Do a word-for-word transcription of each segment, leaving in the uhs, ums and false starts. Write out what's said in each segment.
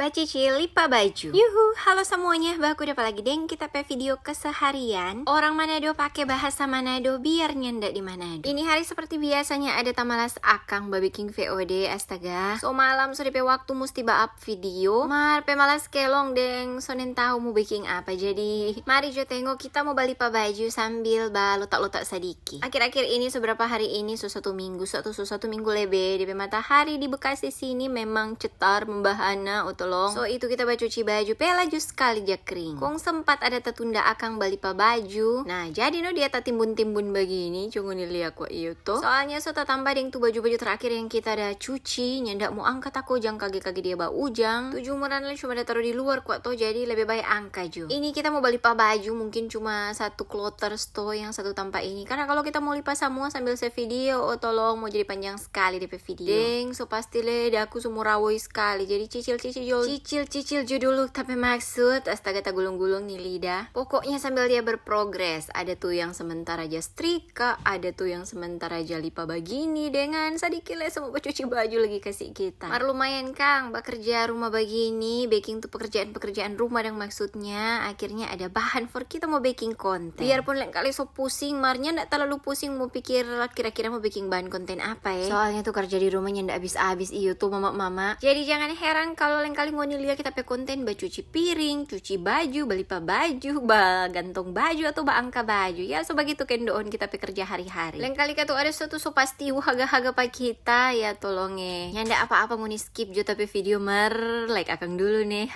Bacuci lipa baju. Yuhu, halo semuanya, baku dapa lagi deng kita pe video keseharian. Orang Manado pake bahasa Manado biar nyanda di Manado. Ini hari seperti biasanya ada tamalas akang babiking V O D, astaga. So malam so depe waktu musti ba up video. Mar pe malas kelong deng so nintau mo biking apa. Jadi mari jo tengo kita mo balipa baju sambil ba lotak-lotak sadiki. Akhir-akhir ini, so berapa hari ini, so satu minggu, so atau so satu minggu lebe, depe matahari di Bekasi sini memang cetar membahana, oh tolong. So itu kita bacuci baju, pe laju skali ja kring. Kong sempat ada tatunda akang balipa baju. Nah, jadi no dia tatimbun-timbun bagini, co ngoni lia kwa iyo to. Soalnya so tatamba deng tu baju-baju terakhir yang kita ada cuci, nyanda mo angka tako jang kage-kage dia baujang. Tu jumuran lei cuma ada taru di luar kwa to, jadi lebe bae angka jo. Ini kita mo balipa baju, mungkin cuma satu kloter sto yang satu tampa ini. Karena kalau kita mo lipa samua sambil se video, oh tolong, mo jadi panjang skali depe video. Deng, so pasti lei daku so mo rawoi skali. Jadi cicil-cicil jo, cicil-cicil jo dulu. Tapi maksud, astaga, tagulung-gulung ni lidah. Pokoknya sambil dia berprogres, ada tu yang sementara ja strika, ada tu yang sementara ja lipa bagini, dengan sadiki lei so mo bacuci baju lagi kasi kita. Mar lumayan kang, bakerja rumah bagini, beking tu pekerjaan-pekerjaan rumah dang maksudnya, akhirnya ada bahan for kita mo beking konten. Biarpun lengkali so pusing, mar nyanda talalu pusing mo pikir kira-kira mo beking bahan konten apa e. Soalnya tu kerja di rumah nyanda abis-abis iyo tu mama-mama. Jadi jangan heran kalau lengkali ngoni lia kita pe konten bacuci piring, cuci baju, balipa baju, bagantong baju atau baangka baju. Ya so bagitu kendoon kita pe kerja hari-hari. Lengkali katu ada so tu so pasti haga-haga pa kita, ya tolong e. Nyanda apa-apa ngoni skip jo tapi video mar like akang dulu ne.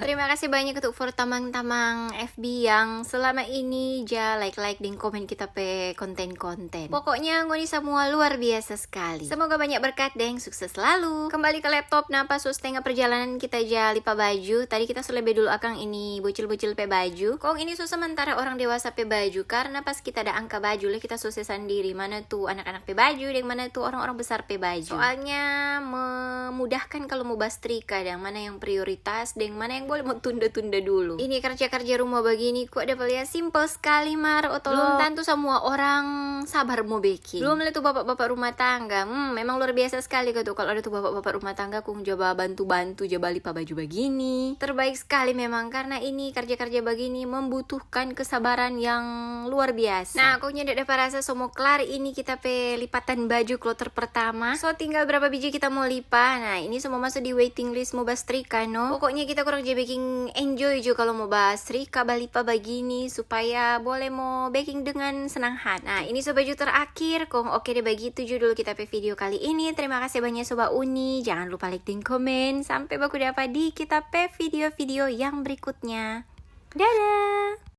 Terima kasih banyak untuk for tamang-tamang F B yang selama ini ja like-like deng komen kita pe konten-konten. Pokoknya ngoni samua luar biasa skali. Semoga banyak berkat deng sukses selalu. Kembali ke laptop, napa so setengah perjalanan kita ja lipa baju. Tadi kita so lebe dulu akang ini bocil-bocil pe baju. Kong ini so sementara orang dewasa pe baju karena pas kita ada angka baju lei kita so se sandiri mana tu anak-anak pe baju deng mana tu orang-orang besar pe baju. Soalnya memudahkan kalau mo bastrika dang mana yang prioritas deng mana yang boleh mo tunda-tunda dulu. Ini kerja-kerja rumah bagini kwa dapa lia simple skali mar, oh tolong. Belum tantu samua orang sabar mo beking. Belum lei tu bapak-bapak rumah tangga. Hmm, memang luar biasa skali katu kalau ada tu bapak-bapak rumah tangga kong ja babantu-bantu, ja balipa baju bagini. Terbaik skali memang karena ini kerja-kerja bagini membutuhkan kesabaran yang luar biasa. Nah, kong nyanda dapa rasa so mo klar ini kita pe lipatan baju kloter pertama. So tinggal berapa biji kita mo lipa. Nah, ini so mo maso di waiting list mo bastrika no. Pokoknya kita kurang ja beking enjoy jo kalau mo bastrika, balipa bagini supaya boleh mo beking dengan senang hati. Nah, ini so baju terakhir kong. Oke deh, bagitu jo dulu kita pe video kali ini. Terima kasih banyak Sobat Uni. Jangan lupa like dan komen. Sampai baku dapa di kita pe video-video yang berikutnya. Dadah!